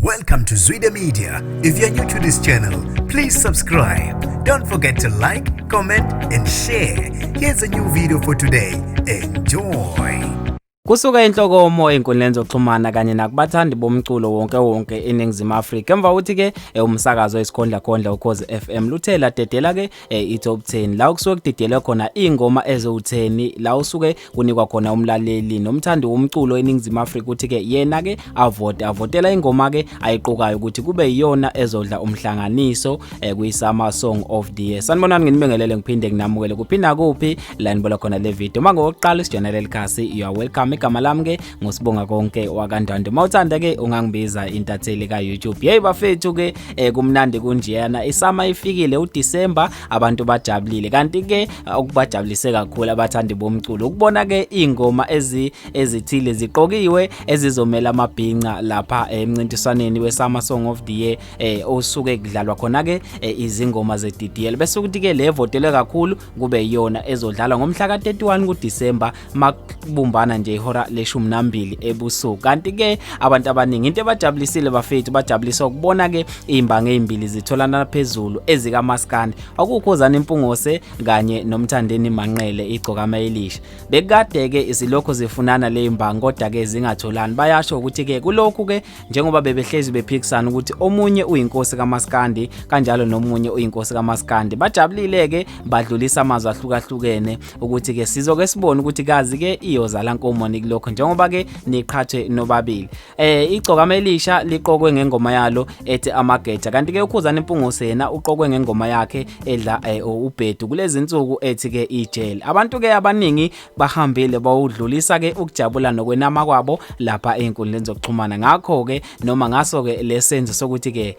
Welcome to Zwida Media. If you're new to this channel, please subscribe. Don't forget to like, comment, and share. Here's a new video for today. Enjoy. Kusuka inhlokomo ey'nkundleni zokuxhumana kanye nakubathandi bomculo wonke wonke eNingizimu Afrika emva kokuthi-ke umsakazo wesikhondlakhondla Ukhozi FM luthe ladedela-ke i-top 10 la kusuke kudidelwe khona iy'ngoma eziwu-10 la usuke kunikwa khona umlaleli nomthandi womculo eNingizimu Afrika ukuthi-ke yena-ke avote avotela ingoma-ke ayiqokayo ukuthi kube yiyona ezodla umhlanganiso kwi-Summer Song of the Year. Sanibonani, nginibingelele ngiphinde nginamukele kuphi nakuphi la nibola khona le video. Uma ngokuqala isijoyina leli khasi, you are welcome. Igama lami ke nguSibonga Konke wakaNdwandwe. Mawuthanda ke ungangibiza intatheli ka YouTube. Hey bafethu ke, kumnandi kunjeyana, i-summer ifikile, uDecember, abantu bajabulile. Kanti ke okubajabulise kakhulu abathandi bomculo ukubona ke ingoma ezithile ziqokiwe ezizomela amabhinca lapha emncintiswaneni we-Summer Song of the Year osuke kudlalwa khona ke izingoma ze-DDL, bese kuthi ke le votelwe kakhulu kube iyona ezodlalwa ngomhla ka-31 kuDisemba makubumbana nje ihora le-12 ebusuku. Kanti ke abantu abaningi into ebajabulisile bafethu, bajabuliswa ukubona ke izimbangi ezimbili zitholana phezulu ezikaMaskandi, okuKhuzani Mpungose kanye noMthandeni Manqele, Igcokama Elisha. Bekade ke isilokho zifunana le imbangi kodwa ke zingatholani. Bayasho ukuthi ke kulokhu ke njengoba bebehlezi bephikisana ukuthi omunye uyinkosi kaMaskandi kanjalo nomunye uyinkosi kaMaskandi, bajabulile ke badlulisa amazwi ahlukahlukene ukuthi ke sizoke sibone ukuthi kazi ke iyozala nkomoni kulokho njengoba ke niqhathwe nobabili. Igcokama Elisha liqokwe ngengoma yalo ethi Amageja, kanti ke uKhuzani Mpungose yena uqokwe ngengoma yakhe edla ubhedu kulezi insuku ethi ke Ijele. Abantu ke abaningi bahambile bawudlulisa ke ukujabula nokwenama kwabo lapha ey'nkundleni zokuxhumana ngakho ke noma ngaso ke lesenzo sokuthi ke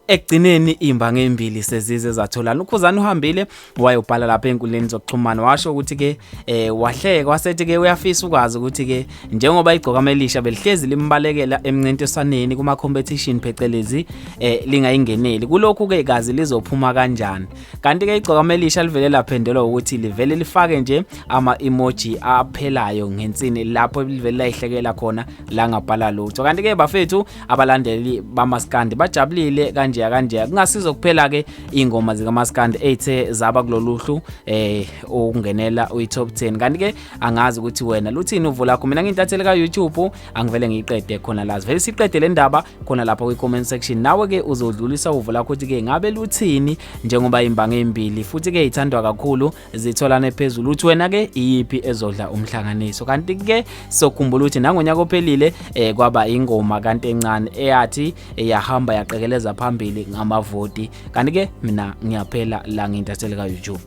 ekugcineni imbangi ezimbili sezize zatholana. UKhuzani uhambile wayobhala lapha ey'nkundleni zokuxhumana, washo ukuthi ke wahleka, wasethi ke uyafisa ukwazi ukuthi ke njengoba Igcokama Elisha belihlezi limbalekela emncintiswaneni kuma competition phecelezi lingayingeneli kulokhu ke, kazi lizophuma kanjani. Kanti ke Igcokama Elisha livele laphendelwa ukuthi livele lifake nje ama emoji aphelayo ngensini lapho livele layihlekela khona, la ngabhala lutho. Kanti ke bafethu, abalandeli bamaskandi bajabulile kanje kanje. Kungasizo kuphela ke ingoma zikaMaskandi ezithe zaba kulolu hlu ukungenela uyi-top 10. Kanti ke angazi ukuthi wena luthini uvo lakho. Mina ngintatheli ka YouTube, angivele ngiyiqede khona la, vele siqede le ndaba khona lapha kwi-comment section. Nawe ke uzodlulisa uvo lakho ukuthi ke ngabe luthini njengoba imbangi ezimbili futhi ke ithandwa kakhulu zitholane phezulu, uthi wena ke iyiphi ezodla umhlanganiso? Kanti ke sokhumbula ukuthi nangonyaka ophelile kwaba ingoma kanti encane eyathi yahamba yaqekeleza phambili ngamavoti. Kanti ke mina ngiyaphela la, ngintatheli ka YouTube.